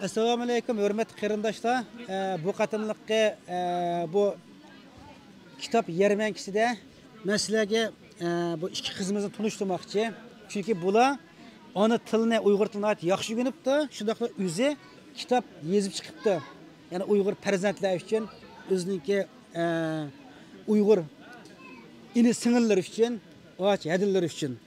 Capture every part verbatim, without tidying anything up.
ئەسسالامۇئەلەيكۇم، ھۆرمەتلىك قېرىنداشلار. ئە، بۇ قېتىملىققى، ئە، بۇ كىتاب يەرمەنكىسىدە مەن سىلەرگە، ئە، بۇ ئىككى قىزىمىزنى تونۇشتۇرماقچى. چۈنكى بۇلار ئانا تىلىنى، ئۇيغۇر تىلىنى ناھايىتى ياخشى ئۆگىنىپتۇ. شۇنداقلا ئۆزى كىتاب يېزىپ چىقىپتۇ. يەنى ئۇيغۇر پەرزەنتلەر ئۈچۈن، ئۆزىنىڭكى، ئە، ئۇيغۇر ئىنى سىڭىللىرى ئۈچۈن، ئاچ ھەدىلىرى ئۈچۈن.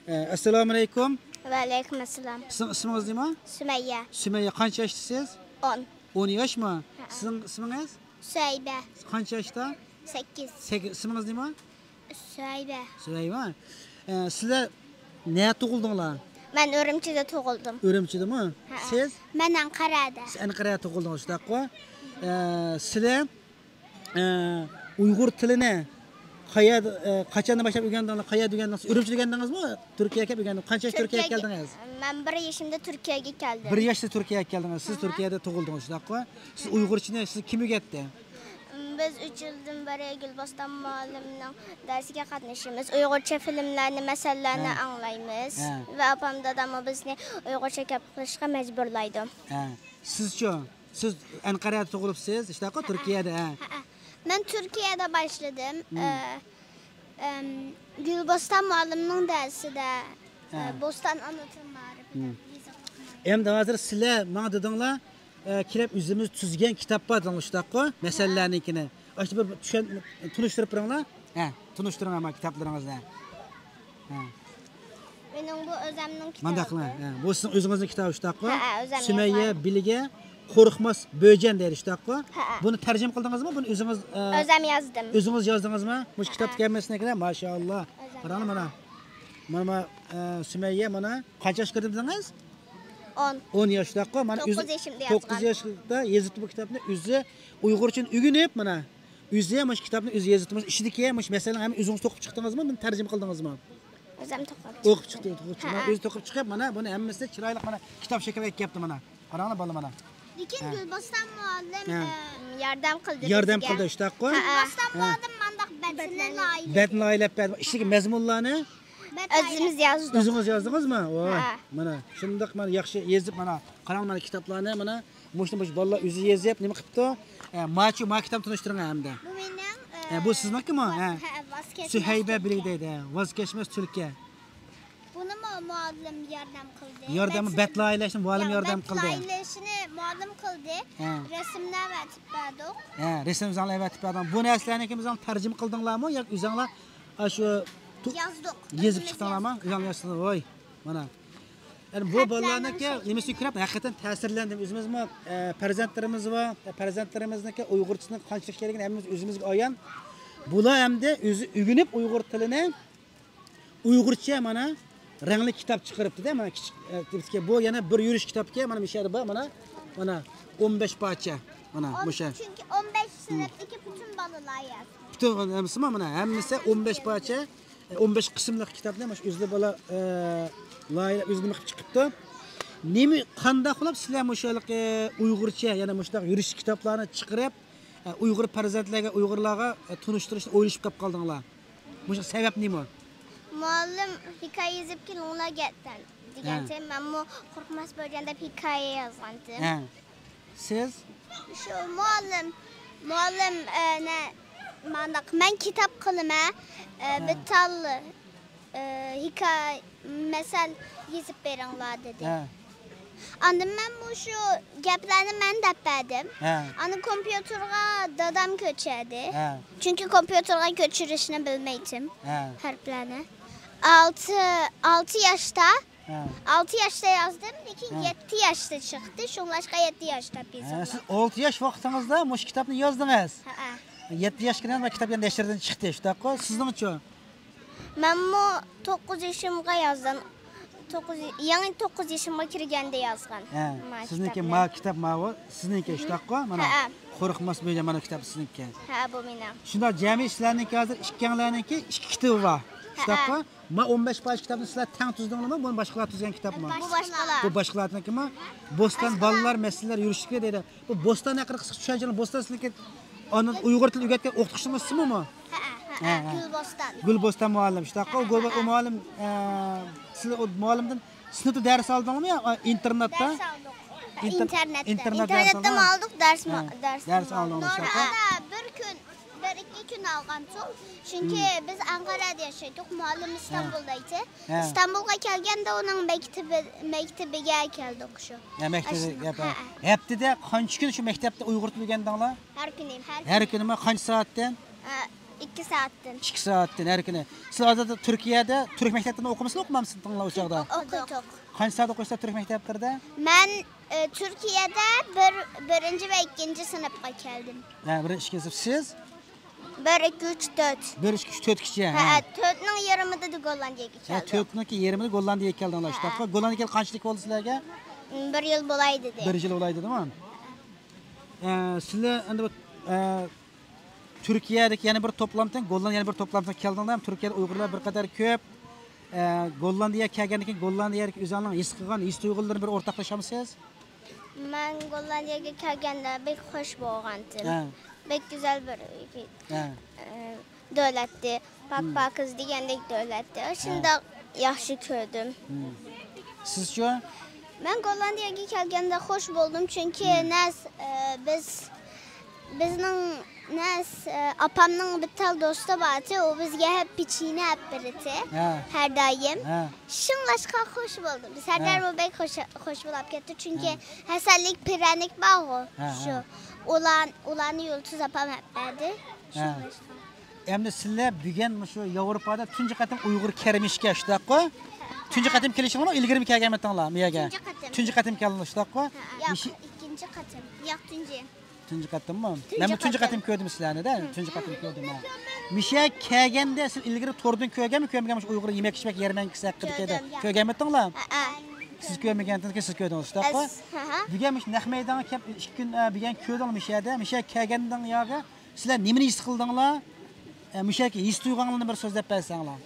ئە، ئەسسالامۇئەلەيكۇم. ۋەئەلەيكۇم ئەسسالام. سىزنىڭ ئىسمىڭىز نېمە؟ سۈمەييە. سۈمەييە، قانچە ياشتا سىز؟ ئون. ئون ياشمۇ؟ ھە. سىزنىڭ ئىسمىڭىز؟ سۈھەيبە. قانچە ياشتا؟ سەككىز. سەككىز. ئىسمىڭىز نېمە؟ سۈھەيبە. سۈھەيبە. ئە، سىلەر نەدە تۇغۇلدۇڭلار؟ مەن ئۈرۈمچىدە تۇغۇلدۇم. ئۈرۈمچىدىمۇ؟ ھە. سىز؟ مەن ئەنقەرەدە. سىز ئەنقەرەدە تۇغۇلدىڭىز، شۇنداققۇ؟ ئە، سىلەر، ئە، ئۇيغۇر تىلىنى قەيەردە، ئە، قاچاندىن باشلاپ ئۆگەندىڭلار؟ قەيەردە ئۆگەندىڭىز؟ ئۈرۈمچىدە ئۆگەندىڭىزمۇ؟ تۈركىيەگە كەپ ئۆگەندىڭىز؟ قانچە ياش تۈركىيەگە كەلدىڭىز؟ مەن بىر يېشىمدا تۈركىيەگە كەلدىم. بىر ياشتا تۈركىيەگە كەلدىڭىز. سىز تۈركىيەدە تۇغۇلدىڭىز، شۇنداققۇ؟ سىز ئۇيغۇرچىنى سىز كىم ئۆگەتتى؟ بىز ئۈچ يىلدىن بېرى گۈلبوستان مۇئەللىمنىڭ دەرسىگە قاتنىشىمىز. ئۇيغۇرچە فىلىملەرنى، مەسەللەرنى ھە. ئاڭلايمىز. ھە. ۋە ئاپام داداممۇ بىزنى ئۇيغۇرچە گەپ قىلىشقا مەجبۇرلايدۇ. ھە. سىزچۇ؟ سىز ئەنقەرەدە تۇغۇلۇپسىز، شۇنداققۇ، تۈركىيەدە، ھە. ھە، ھە. مەن تۈركىيەدە باشلىدىم. مم. ئە، ئەم، گۈلبوستان مۇئەللىمنىڭ دەرسىدە، ھە. ئە، بوستان ئانا تىل مائارىپى مم. دەپ يېزىقلىق مائارىپ. ئەمدى ھازىر سىلەر ماڭا دېدىڭلار، ئە، كېلىپ ئۆزىمىز تۈزگەن كىتاب بار دېدىڭلار، شۇنداققۇ؟ مەسەلىلەرنىڭكىنى. ئاشۇ بىر چۈشەن-، تونۇشتۇرۇپ بېرىڭلار. ھە، تونۇشتۇرۇڭ ئەمما كىتابلىرىڭىزنى. ھە. مېنىڭ بۇ ئۆزەمنىڭ كىتابى. مانداق قىلىڭ. ھە، بۇ سىزنىڭ ئۆزىڭىزنىڭ كىتابى شۇنداققۇ؟ ھە، ھە، ئۆزەم سۈمەييە يازغان. بىلگە قورقماس بۆجەن دەيدۇ شۇنداققۇ؟ ھە، ھە. بۇنى تەرجىمە قىلدىڭىزمۇ؟ بۇنى ئۆزىڭىز، ئە، ئۆزەم يازدىم. ئۆزىڭىز يازدىڭىزمۇ؟ مۇشۇ ھە، كىتابتىكى ھە. ھەممىسىنى كىرە، ماشائاللا. ئۆزەم قاراڭلار يازدىم. مانا. مانا، مانا، ئە، سۈمەييە مانا. قانچە ياشقا كىردى دېدىڭىز؟ ئون. ئون ياش شۇنداققۇ؟ مانا ئۆزى توققۇز يېشىمدا يازغان. توققۇز ياشتا يېزىپتۇ بۇ كىتابنى. ئۆزى ئۇيغۇرچىنى ئۆگىنىپ، مانا. ئۆزى مۇشۇ كىتابنى ئۆزى يېزىپتۇ. مۇشۇ ئىچىدىكى مۇشۇ مەسىلىنى ھەممە ئۆزىڭىز توقۇپ چىقتىڭىزمۇ؟ بۇنى تەرجىمە قىلدىڭىزمۇ؟ ئۆزۈم توقۇپ چىقتىم. ئوقۇپ چىقتىڭىز. ھە. ئۆزى توقۇپ چىقىپ، مانا بۇنى ھەممىسى چىرايلىق، مانا، كىتاب شەكلىگە كەپ كەپتۇ، مانا. قاراڭلار، بالىلار، مانا. لېكىن ھە. گۈلبوستان مۇئەللىم، ھە. ئە، ياردەم قىلدى ياردەم بىزگە. قىلدى، شۇنداققۇ؟ ھە. گۈلبوستان ھە. مۇئەللىم مانداق بەتنى لايىھە. بەتنى لايىھەلەپ بەردى. ئىچىدىكى مەزمۇنلارنى ئۆزىمىز يازدۇق. ئۆزىڭىز يازدىڭىزمۇ؟ ۋاي، ھە. مانا، شۇنداق، مانا، ياخشى يېزىپ، مانا، قاراڭ، مانا، كىتابلارنى، مانا، مۇشۇنى مۇشۇ بالىلار ئۆزى يېزىپ، نېمە قىپتۇ؟ ئە، ماچۇ، ما كىتاب تونۇشتۇرۇڭ ئەمدى. بۇ مېنىڭ، ئە، ئە، بۇ سىزنىڭكىمۇ؟ ھە. ھە، ۋاز كەچمەس سۈھەيبە تۈلكە. بىلگە دەيدۇ، ھە، ۋاز كەچمەس تۈلكە. بۇنىمۇ مۇئەللىم ياردەم قىلدى. ياردەم، بەت-، بەت لايىھەلەشنى مۇئەللىم يا، ياردەم بەت قىلدى. لايىھەلەشنى مۇئەللىم قىلدى. ھە. رەسىمنى ئەۋەتىپ بەردۇق. ھە، رەسىم ئۆزۈڭلار ئەۋەتىپ بەردىڭ. بۇ نەرسىلەرنىكى ئۆزۈڭلار تەرجىمە قىلدىڭلارمۇ ياكى ئۆزۈڭلار ئاشۇ تو-، يازدۇق. يېزىپ ئۆزىمىز چىقتىڭلارمۇ؟ يازدۇق. ئۆزۈڭلار يازدىڭلار. ۋاي، مانا. يەنى بۇ خەتلەرنى بالىلارنىڭكى سوزدۇق. نېمىسىنى كۆرۈپ ھەقىقەتەن تەسىرلەندىم. ئۆزىمىزمۇ، ئە، پەرزەنتلىرىمىز بار. پەرزەنتلىرىمىزنىڭكى ئۇيغۇرچىسىنىڭ قانچىلىك ئىكەنلىكىنى ھەممىمىز ئۆزىمىزگە ئايان. بۇلار ئەمدى ئۆزى ئۆگىنىپ ئۇيغۇر تىلىنى ئۇيغۇرچە مانا رەڭلىك كىتاب چىقىرىپتۇ-دە، مانا كىچىك، ئە، بۇ يەنە بىر يۈرۈش كىتابكەن، مانا مۇشۇ يەردە بار، مانا، مانا ئون بەش پارچە، مانا ئون، مۇشۇ. چۈنكى ئون بەش سىنىپتىكى پۈتۈن بالىلار يازغان. پۈتۈن ھەممىسىمۇ مانا، ھەممىسى ئون بەش پارچە، ئە، ئون بەش قىسىملىق كىتابنى مۇشۇ ئۆزى بالا، ئە، لايىھەلەپ ئۆزى نېمە قىلىپ چىقىپتۇ. نېمە، قانداق قىلىپ سىلەر مۇشۇ ھېلىقى ئۇيغۇرچە، يەنە مۇشۇنداق يۈرۈش كىتابلارنى چىقىرىپ، ئە، ئۇيغۇر پەرزەنتلەرگە، ئۇيغۇرلارغا، ئە، تونۇشتۇرۇشنى ئويلىشىپ قاپ قالدىڭلار؟ مۇشۇ سەۋەب نېمە؟ مۇئەللىم ھېكايە يېزىپ كېلىڭلار گەپتەن دېگەنتى. ھە. مەنمۇ قورقماس بۆجەن دەپ ھېكايە يازغانتىم. ھە. سىز؟ شۇ مۇئەللىم، مۇئەللىم، ئە، نە، مانداق، مەن كىتاب قىلىمەن، ئە، ھە. بىر تال، ئە، ھېكايە، مەسەل يېزىپ بېرىڭلار دېدى. ھە. ئاندىن مەن مۇشۇ گەپلەرنى مەن دەپ بەردىم. ھە. ئاندىن كومپيۇتېرغا دادام كۆچۈردى. ھە. چۈنكى كومپيۇتېرغا كۆچۈرۈشنى بىلمەيتتىم ھە. ھەرپلەرنى. ئالتە، ئالتە ياشتا، ھە. ئالتە ياشتا يازدىم، لېكىن ھە. يەتتە ياشتا چىقتى. شۇڭلاشقا يەتتە ياش دەپ ھە، يېزىڭلار. سىز ئالتە ياش ۋاقتىڭىزدا مۇشۇ كىتابنى يازدىڭىز. ھەئە. يەتتە ياشقا كىرگەندە كىتاب يەنە نەشردىن چىقتى، شۇنداققۇ؟ سىزنىڭچۇ؟ مەنمۇ توققۇز يېشىمغا يازغان. توققۇز، يېڭى توققۇز يېشىمغا كىرگەندە يازغان ھە، ما سىزنىڭكى كىتابنى. ما كىتاب ماۋۇ، سىزنىڭكى شۇنداققۇ؟ مانا، ھەئە. قورقماس بۆجەن مانا كىتاب سىزنىڭكى. ھەئە، بۇ مېنىڭ. شۇنداق، جەمئىي سىلەرنىڭكى ھازىر ئىككىڭلارنىڭكى ئىككى كىتابى بار. ھەئە. شۇنداققۇ؟ ما ئون بەش پارچە كىتابنى سىلەر تەڭ تۈزدۈڭلارمۇ؟ بۇنى باشقىلار تۈزگەن كىتابمۇ؟ بۇ باشقىلار. بۇ باشقىلارنىڭكىمۇ؟ بوستان باشقىلار. بالىلار مەسىلىلەر يۈرۈشلۈكى دەيدۇ. بۇ بوستان ھەققىدە قىسقىچە چۈشەنچىنى، بوستان سىزنىڭكى ئاندىن ئۇيغۇر تىلى ئۆگەتكەن ئوقۇتقۇچىڭىز سىزمۇ؟ ھەئە، ھەئە، ھەئە. گۈلبوستان. گۈلبوستان مۇئەللىم، شۇنداققۇ؟ ھەئە، گۈلبو-، ھەئە. ئۇ مۇئەللىم، ئە، سىلەر ئۇ مۇئەللىمدىن سىنىپتا دەرس ئالدىڭلارمۇ يا، ئا، ئىنتېرناتتا؟ دەرس ئالدۇق. ئىنتېر-، ئىنتېرنېتتە. ئىنتېرنېتتىن ئىنتېرنېتتىن ئالدۇق، دەرس ھە. دەرس ئالدىڭىز. نورمالدا بىر كۈن، بىر ئىككى كۈن ئالغانتۇق. چۈنكى بىز ئەنقەرەدە ياشايتتۇق، مۇئەللىم ئىستانبۇلدا ئىدى. ھە. ئىستانبۇلغا كەلگەندە ئۇنىڭ مەكتىۋى، مەكتىۋىگە كەلدۇق شۇ. ھە، مەكتىۋىگە. ھە. ھەپتىدە قانچە كۈن شۇ مەكتەپتە ئۇيغۇر تىلى ئۆگەندىڭلار؟ ھەر كۈنى، ھەر كۈنى. ھەر كۈنىمۇ قانچە سائەتتىن؟ ئىككى سائەتتىن. ئىككى سائەتتىن ھەر كۈنى. سىز ھازىر تۈركىيەدە تۈرك مەكتەپلىرىدە ئوقۇمىسىزلار، ئوقۇمامسىز ئۇ چاغدا؟ ئوقۇدۇق. قانچە سائەت ئوقۇيسىلەر تۈرك مەكتەپلىرىدە؟ مەن، ئە، تۈركىيەدە بىر، بىرىنچى ۋە ئىككىنچى سىنىپقا كەلدىم. ھە، بىرىنچى، ئىككىنچى سىنىپ. سىز؟ بىر، ئىككى، ئۈچ، تۆت. بىر، ئىككى، ئۈچ، تۆتكىچە، ھە، ھە. تۆتنىڭ يېرىمىدا گوللاندىيەگە ھە، كەلدىم. تۆتنىڭكى يېرىمىدا گوللاندىيەگە كەلدىڭلار، ھە. شۇنداققۇ؟ گوللاندىيەگە كەلگەن قانچىلىك بولدى سىلەرگە؟ بىر يىل بولاي دېدى. بىر يىل بولاي دېدىما؟ ئە، سىلەر ئەمدى بۇ، ئە، تۈركىيەدىكى يەنە بىر توپلامدىن، گوللاندىيە يەنە بىر توپلامدىن كەلدىڭلار. تۈركىيەدە ئۇيغۇرلار بىر قەدەر كۆپ. ئە، گوللاندىيەگە كەلگەندىن كېيىن گوللاندىيەدىكى ئۆزۈڭنىڭ ھېس قىلغان ھېس تۇيغۇلىرىنى بىر ئورتاقلىشامسىز؟ مەن گوللاندىيەگە كەلگەندە بەك خوش بولغانتىم. ھە. بەك گۈزەل بىر ھە. ئە، دۆلەتتى. پاك-، پاكىز دېگەندەك دۆلەتتى. ھە. شۇنداق ياخشى كۆردۈم. سىزچۇ؟ مەن گوللاندىيەگە كەلگەندە خوش بولدۇم، چۈنكى نەس-، ئە، بىز، بىزنىڭ نەس-، ئە، ئاپامنىڭ بىر تال دوستى بارتى، ئۇ بىزگە ھەپ پېچىنە ئەپ بېرىتى، ھە. ھەر دائىم. ھە. شۇڭلاشقا خوش بولدۇم. سەردارمۇ بەك خوش، خوش بولاپ كەتتى، چۈنكى ھەسەللىك پىرەنىك بارغۇ، ھە، شۇ. ھە. ئۇلار، ئۇلارنى يۇلتۇز ئاپام ئەپ بەردى. ھە. شۇڭلاشقا. ئەمدى سىلەر بۈگۈن مۇشۇ ياۋروپادا تۇنجى قېتىم ئۇيغۇر كەلمىشكە، شۇنداققۇ؟ تۇنجى قېتىم كېلىشىڭلارمۇ؟ ئىلگىرىمۇ كەلگەنمىتىڭلار بۇ يەرگە؟ تۇنجى قېتىم. تۇنجى قېتىم كەلدىڭلار، شۇنداققۇ؟ ياق، مىشى- ئىككىنچى قېتىم. ياق، تۇنجى. تۇنجى قېتىممۇ؟ تۇنجى مەنمۇ تۇنجى قېتىم. قېتىم كۆردۈم سىلەرنى-دە. تۇنجى قېتىم كۆردۈم، ھە. مىشە كەلگەندە سىز ئىلگىرى توردىن كۆرگەنمۇ، كۆرمىگەنمۇ شۇ ئۇيغۇر يېمەك-ئىچمەك يەرمەنكىسى ھەققىدىكى؟ كۆردۈم. كۆرگەنمىتىڭلار؟ ھە، ھە. سىز كۆرمىگەنتىڭىز، سىز كۆردىڭىز، شۇنداققۇ؟ ھە، ھە. بۈگۈن مۇشۇ نەق مەيدانغا كەپ ئىككى كۈن، ئە، بۈگۈن كۆردۈڭلار مىشەدە. مىشە كەلگەندىڭ ياغى سىلەر نېمىنى ھېس قىلدىڭلار؟ ئە، مۇشۇ يەردىكى ھېس تۇيغۇڭلارنى بىر سۆزلەپ بەرسەڭلار.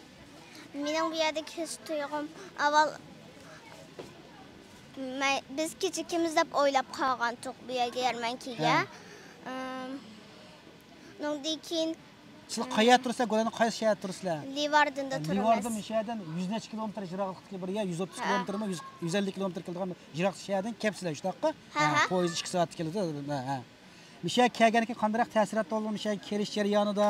مېنىڭ بۇ يەردىكى ھېس تۇيغۇم، ئاۋۋال مەن، بىز كىچىكىمىز دەپ ئويلاپ قالغانتۇق بۇ يەرگە يەرمەنكىگە. ھە. ئىم، ئۇنىڭدىن كېيىن سىلەر قايەردە تۇرىسىلەر؟ گوللاندىيەنىڭ قايسى شەھەردە تۇرىسىلەر؟ لىۋاردىندا تۇرىمىز. لىۋاردىن مۇشۇ يەردىن يۈز نەچچە كىلومېتىر يىراقلىقتىكى بىر يەر، يۈز ئوتتۇز ھە. كىلومېتىرمۇ، يۈز، يۈز ئەللىك كىلومېتىر كېلىدىغان بىر يىراق شەھەردىن كەپسىلەر، شۇنداققۇ؟ ھە، ھە، ھە. پويىز ئىككى سائەتتە كېلىدۇ. ھە، ھە. مۇشۇ يەرگە كەلگەندىن كېيىن قانداق تەسىرات بولدى؟ مۇشۇ يەرگە كېلىش جەريانىدا،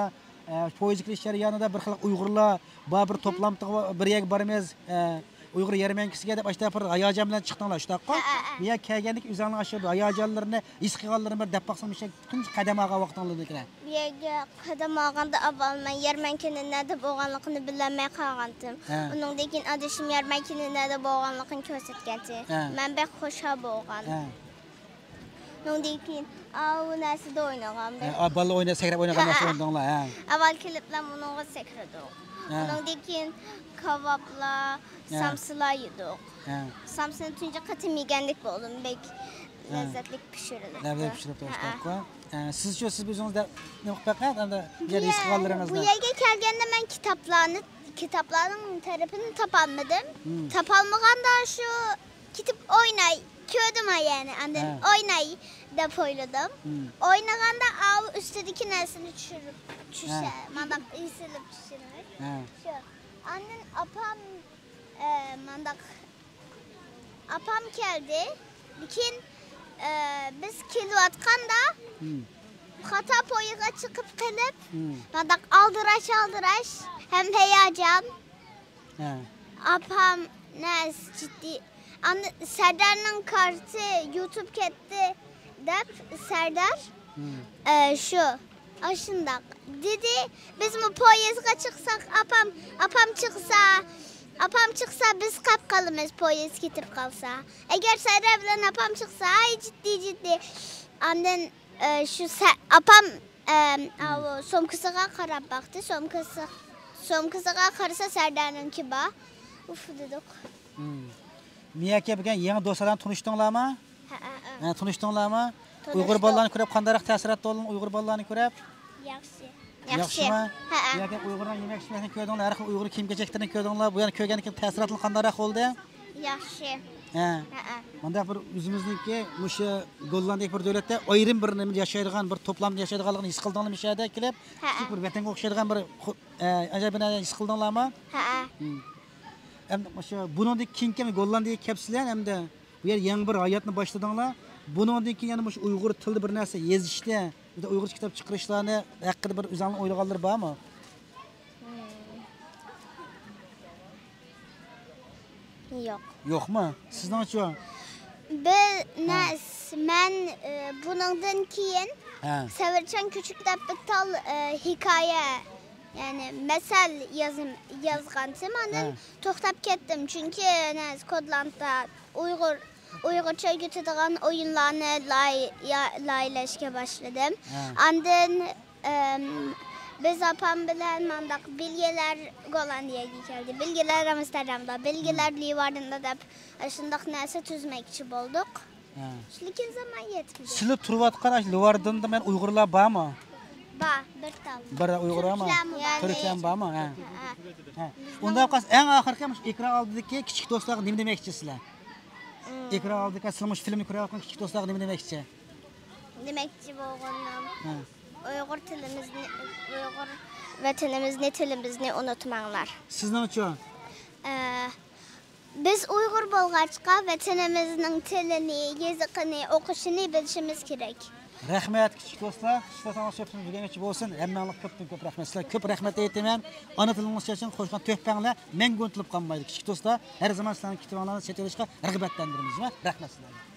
ئە، پويىزغا كېلىش جەريانىدا بىر خىل ئۇيغۇرلار بار، بىر توپلامغا، بىر يەرگە بارىمىز، ئە، ئۇيغۇر يەرمەنكىسىگە دەپ ئاشۇنداق بىر ھاياجان بىلەن چىقتىڭلار، شۇنداققۇ؟ ھە، ھە، ھە. بۇ يەرگە كەلگەندىن كېيىن ئۆزۈڭنىڭ ئاشۇ بىر ھاياجانلىرىنى، ھېس قىلغانلىرىنى بىر دەپ باقسىڭ، مۇشۇ تۇنجى قەدەم ئالغان ۋاقتىڭلاردىكىنە. بۇ يەرگە قەدەم ئالغاندا ئاۋۋال مەن يەرمەنكىنىڭ نەدە بولغانلىقىنى بىلەلمەي قالغانتىم. ھە. ئۇنىڭدىن كېيىن ئادىشىم يەرمەنكىنىڭ نەدە بولغانلىقىنى كۆرسەتكەنتى. ھە. مەن بەك خۇشال بولغان. ھە. ئۇنىڭدىن كېيىن ئاۋۇ نەرسىدە ئوينىغان ھە، بىر. ئا، بالىلار ئويناپ، سەكرەپ ئوينىغان نەرسە ھە. ئوينىدىڭلار، ھە. ئاۋۋال كېلىپلا مۇنىڭغا سەكرىدۇق. ھە. ئۇنىڭدىن كېيىن كاۋاپلار، ھە. سامسىلار يېدۇق. ھە. سامسىنى تۇنجى قېتىم يېگەندەك بولدۇم. بەك ھە. لەززەتلىك پىشۇرۇلۇپتۇ. لەززەتلىك پىشۇرۇلۇپتۇ، ھە. شۇنداققۇ؟ ھە، سىزچۇ، سىز ئۆزىڭىز دە-، نېمە قىلىپ باققان، ئەمدى بۇ يەر ھېس يە-، قىلغانلىرىڭىزنى؟ بۇ يەرگە كەلگەندە مەن كىتابلارنى، كىتابلارنىڭ تەرىپىنى تاپالمىدىم. ھىم. تاپالمىغاندا شۇ كېتىپ ئويناي، كۆردۈم ھە يەنى. ئاندىن ھە. ئويناي دەپ ئويلىدىم. ھىم. ئوينىغاندا ئاۋۇ ئۈستىدىكى نەرسىنى چۈشۈرۈپ، چۈشە-، ھە. مانداق ئېسىلىپ چۈشۈرۈپ. ھە. شۇ. ئاندىن ئاپام، ئە، مانداق، ئاپام كەلدى. لېكىن، ئە، بىز كېلىۋاتقاندا ھىم. خاتا پويىزغا چىقىپ قېلىپ، ھىم. مانداق ئالدىراش-ئالدىراش ھەم ھاياجان. ھە. ئاپام نەس جىددىي. ئاندىن سەردارنىڭ كارتى يۇتۇپ كەتتى دەپ سەردار، ھىم. ئە، شۇ، ئاشۇنداق دېدى. بىزمۇ پويىزغا چىقساق، ئاپام، ئاپام چىقسا، ئاپام چىقسا، بىز قاپ قالىمىز، پويىز كېتىپ قالسا. ئەگەر سەردار بىلەن ئاپام چىقسا، ئاي، جىددىي، جىددىي. ئاندىن ئە، شۇ سە-، ئاپام، ئە، ئاۋۇ سومكىسىغا قاراپ باقتى. سومكىسى، سومكىسىغا قارىسا، سەردارنىڭكى بار. ئۇف دېدۇق. ھىم. مىيەكە بۈگۈن يېڭى دوستلار بىلەن تونۇشتۇڭلارمۇ؟ ھە، ھە، ھە. ھە، تونۇشتۇڭلارمۇ؟ تونۇشتۇق. ئۇيغۇر بالىلارنى كۆرۈپ قانداقراق تەسىرات بولدۇڭ؟ ئۇيغۇر بالىلارنى كۆرۈپ؟ ياخشى. ياخشى. ياخشىمۇ؟ ھە، ھە. بۇ يەردە ئۇيغۇرنىڭ يېمەك-ئىچمەكنى كۆردۈڭلار، ھەر خىل ئۇيغۇر كىيىم-كېچەكلىرىنى كۆردۈڭلار. بۇ يەرنى كۆرگەندىن كېيىن تەسىراتىڭ قانداقراق بولدى؟ ياخشى. ھە. ھە، ھە. مانداق بىر ئۆزىمىزنىڭكى مۇشۇ گوللاندىيە بىر دۆلەتتە ئايرىم بىر نېمە ياشايدىغان، بىر توپلامدا ياشايدىغانلىقىنى ھېس قىلدىڭلارمۇ مۇشۇ يەردە كېلىپ؟ ھە، ھە. كىچىك بىر ۋەتەنگە ئوخشايدىغان بىر خۇ-، ئە، ئەجەب بىر نەرسە ھېس قىلدىڭلارمۇ؟ ھە، ھە. ھىم. ئەمدى مۇشۇ بۇنىڭدىن كېيىنكى گوللاندىيەگە كەپسىلەر ئەمدى بۇ يەر يېڭى بىر ھاياتنى باشلىدىڭلار. بۇنىڭدىن كېيىن يەنە مۇشۇ ئۇيغۇر تىلىدا بىر نەرسە يېزىشنى، يا ئۇيغۇرچە كىتاب چىقىرىشلارنى ھەققىدە بىر ئۆزۈڭلارنىڭ ئويلىغانلىرى بارمۇ؟ يوق. يوقمۇ؟ سىزنىڭچۇ؟ بىر نەرسە، مەن ئى، بۇنىڭدىن كېيىن ھە. سەۋرچان كۈچۈك دەپ بىر تال ئى، ھېكايە، يەنى مەسەل يازغانتىم، ئاندىن توختاپ كەتتىم. چۈنكى نەرسە كودلاندا ئۇيغۇر ئۇيغۇرچە ئۆگىتىدىغان ئويۇنلارنى لايىھەلەشكە باشلىدىم. ئاندىن بىز ئاپام بىلەن مانداق بىلگىلەر گوللاندىيەگە كەلدى. بىلگىلەر ئامستەردامدا، بىلگىلەر لېۋاردىندا دەپ شۇنداق نەرسە تۈزمەكچى بولدۇق. لېكىن زامان يەتمىدى. سىلەر تۇرۇۋاتقان ئاشۇ لېۋاردىندا مەن ئۇيغۇرلار بارمۇ؟ بار، بىر تال. بىر ئۇيغۇر بارمۇ؟ تۈركلەرمۇ بار. تۈركلەرمۇ بارمۇ؟ ھە. ئۇنداق قالسا ئەڭ ئاخىرقى مۇشۇ ئېكران ئالدىدىكى كىچىك دوستلارغا نېمە دېمەكچى سىلەر؟ ئېكران ئالدىدىكى سىلەر مۇشۇ فىلىمنى كۆرۈۋاتقان كىچىك دوستلارغا نېمە دېمەكچى؟ دېمەكچى بولغىنىم، ئۇيغۇر تىلىمىزنى، ئۇيغۇر ۋەتىنىمىزنى، تىلىمىزنى ئۇنتۇماڭلار. سىزنىڭچۇ؟ بىز ئۇيغۇر بولغاچقا، ۋەتىنىمىزنىڭ تىلىنى، يېزىقىنى، ئوقۇشىنى بىلىشىمىز كېرەك. رەھمەت، كىچىك دوستلار. كىچىك دوستلارنىڭ سۆھبىتىمىز بۈگۈنگىچە بولسۇن. ھەممەڭلارغا كۆپتىن كۆپ رەھمەت سىلەر. كۆپ رەھمەت ئېيتىمەن. ئانا تىلىڭىز ئۈچۈن قوشقان تۆھپەڭلار مەڭگۈ ئۇنتۇلۇپ قالمايدۇ. كىچىك دوستلار، ھەر زامان سىلەرنىڭ كىتابىڭلارنى سېتىۋېلىشقا رىغبەتلەندۈرىمىز. رەھمەت سىلەرگە.